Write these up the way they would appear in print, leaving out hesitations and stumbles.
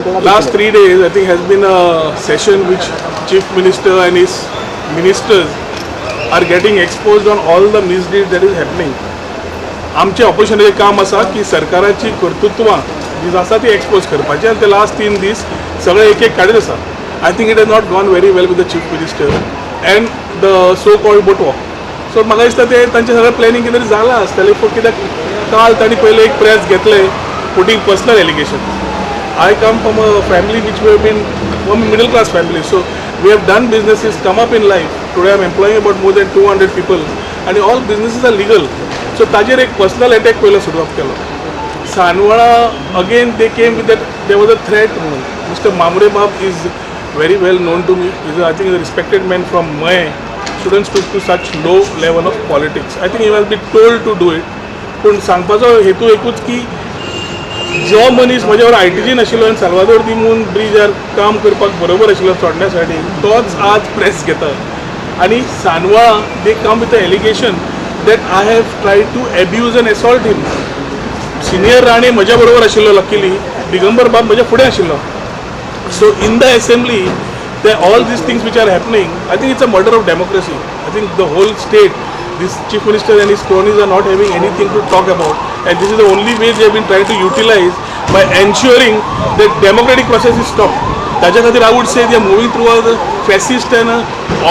Last 3 days, I think, has been a session which Chief Minister and his ministers are getting exposed on all the misdeeds that is happening. आमचें ऑपोजिशनाचें काम आसा की सरकाराची कर्तृत्वां जी आसा ती एक्सपोज करपाची आनी ते लास्ट 3 दीस सगळे एक एक काडीत आसा. I think it has not gone very well with the Chief Minister and the so called बोटवो. सो म्हाका दिसता ते तांचें सगळें प्लॅनिंग कितें तरी जालां आसतलें, पूण कित्याक काल तांणी पयलें एक प्रेस घेतलें, putting personal allegation. I come from a family which we have been from a middle class family. So we have done businesses, come up in life. Today I'm employing about more than 200 people and all businesses are legal. So ताजेर एक personal attack पयलो सुरवात केलो. सानवळा again they came with that there was a threat म्हणून. Mister Mamre Bab is very well known to me, is, I think, respected man from Mayem, shouldn't stoop to such low level of politics. I think he was be told to do it. पूण सांगपाचो हेतू एकूच की जो मनीस म्हज्या आयटीजीन आशिल्लो आनी साल्वादोर दिमून ब्रिजार काम करपाक बरोबर आशिल्लो चोडण्या सायडीन, तोच आज प्रेस घेता आनी सानवाळा they come with a allegation that I have try to abuse and assault him. Senior Rane म्हज्या बरोबर आशिल्लो, लकीली दिगंबर बाब म्हज्या फुडें आशिल्लो. So in the assembly, the all these things which are happening, I think it's a murder of democracy. I think the whole state, this Chief Minister and his cronies are not having anything to talk about, and this is the only way they have been trying to utilize by ensuring that democratic process is stopped. ताच्या खातीर I would say they are moving through a fascist and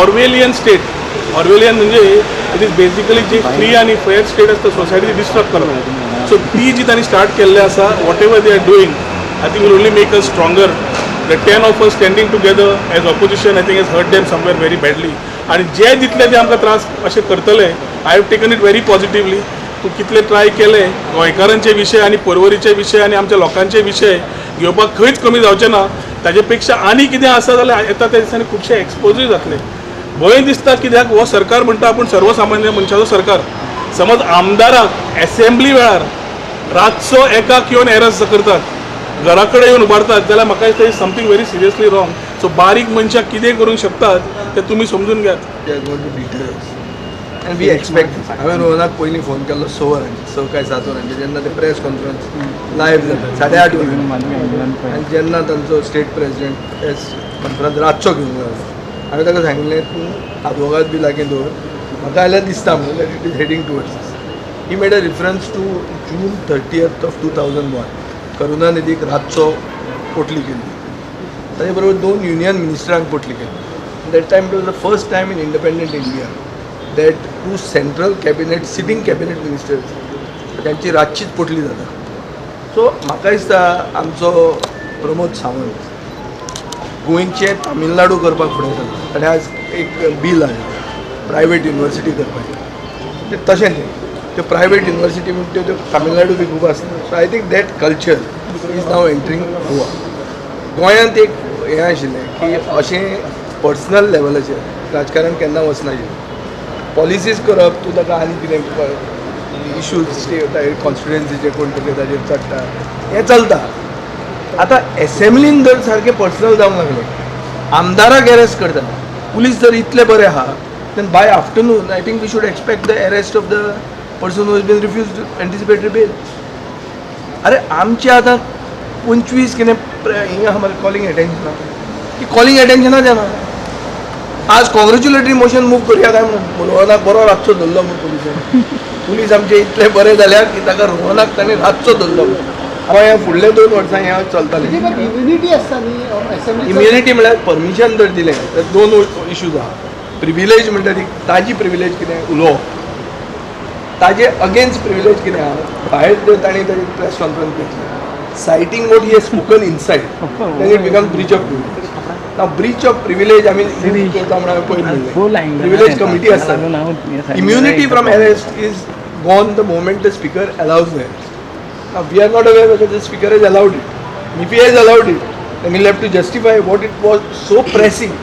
Orwellian state. Orwellian म्हणजे it is basically ji free आनी fair state आसता society, disturb करप. So ती जी तांणी start केल्लें आसा, whatever they are doing, I think will only make us stronger. The 10 of us standing together as opposition, I think, has hurt them somewhere very badly. आणि जे जितले ते आमकां त्रास अशें करतले, I have taken it very positively. तूं कितले try केले, गोंयकारांचे विशय आनी पर्वरीचे विशय आनी आमच्या लोकांचे विशय घेवपाक खंयच कमी जावचें ना. ताजे पेक्षा आनी कितें आसा जाल्यार येता त्या दिसांनी खुबशे एक्सपोजूय जातले. भंय दिसता, कित्याक हो सरकार म्हणटा आपूण सर्वसामान्य मनशाचो सरकार. समज आमदाराक एसेंब्ली वेळार रातचो एकाक येवन एरस करतात, घरा कडेन येवन उबारतात, जाल्यार म्हाका दिसता something very seriously wrong. So बारीक मनशां कितें करूंक शकतात तें तुमी समजून घेयात. They are going to deter us. And we expect this. हांवें रोहनाक पयलीं फोन केल्लो 6 वरांचेर, 6 काय 7 वरांचेर, जेन्ना ते प्रेस कॉन्फरन्स लायव्ह जाता 8:30 वरांचेर आनी जेन्ना तांचो स्टेट प्रेसिडेंट प्रेस कॉन्फरन्स रातचो घेवन गेलो, हांवें ताका सांगलें, तूं आदवोगाद बी लागीं दवर, म्हाका जाल्यार दिसता म्हणून that it is heading towards this. He made a reference to June 30th of 2001. करुणानिधीक रातचो पोटली केल्ली, ताजे बरोबर दोन युनियन मिनिस्टरांक पोटली केली. That time it was the first time in independent India that two central cabinet, sitting cabinet ministers, तांची रातचीच पोटली जाता. सो म्हाका दिसता आमचो प्रमोद सावंत गोंयचें तामिळनाडू करपाक फुडें सरला. ताणें आज एक बील हाडलें प्रायवेट युनिवर्सिटी करपाचें. तें तशें न्ही, त्यो प्रायवेट युनिवर्सिटी म्हणटा त्यो तामिळनाडू बी खूब आसता. So I think that culture is now entering Goa. गोंयांत एक हें आशिल्लें की अशें पर्सनल लेवलाचेर राजकारण केन्ना वचनाशिल्लें. पॉलिसीज करप, तूं ताका आनी कितें इश्यूज कॉन्स्टिट्युएन्सीचे कोण तरी ताजेर चडटा, हें चलता. आतां एसेंब्लीन जर सारकें पर्सनल जावंक लागलें, आमदाराक एरेस्ट करता पुलीस जर इतले बरे आहा, then by afternoon I think we should expect the arrest of the person who has been refused anticipatory bail. अरे, आमचे आतां 25 कितें हिंगा आहा मरे कॉलिंग एटेन्शना, की कॉलिंग एटेन्शनाच येना. आज कॉंग्रेच्युलेटरी मोशन मूव करुया काय म्हणून, रोहनाक बरो रातचो धरलो म्हूण पुलिसान. पुलीस आमचे इतले बरे जाल्यार की ताका, रोहनाक ताणें रातचो धरलो म्हूण. गोंया फुडले 2 वर्सां हें चलतालें. इम्युनिटी आसता न्ही असेंब्ली? इम्युनिटी म्हळ्यार परमिशन जर दिलें तर दोन इश्यूज आहा. प्रिविलेज म्हणटा ती ताजी प्रिविलेज कितें उलोवप, ताजे अगेन्स्ट प्रिविलेज कितें आहा, भायर जर ताणें ताजी प्रेस कॉन्फरन्स घेतली citing what he has spoken inside, then it becomes breach of privilege. Now, breach of privilege आमी use करता म्हणून हांवें पयर म्हणलें, प्रिविलेज कमिटी आसता. Immunity from arrest is gone the moment the speaker allows the arrest. Now, we are not aware whether the speaker has allowed it. And if he has allowed it, then he'll have to justify what it was so pressing.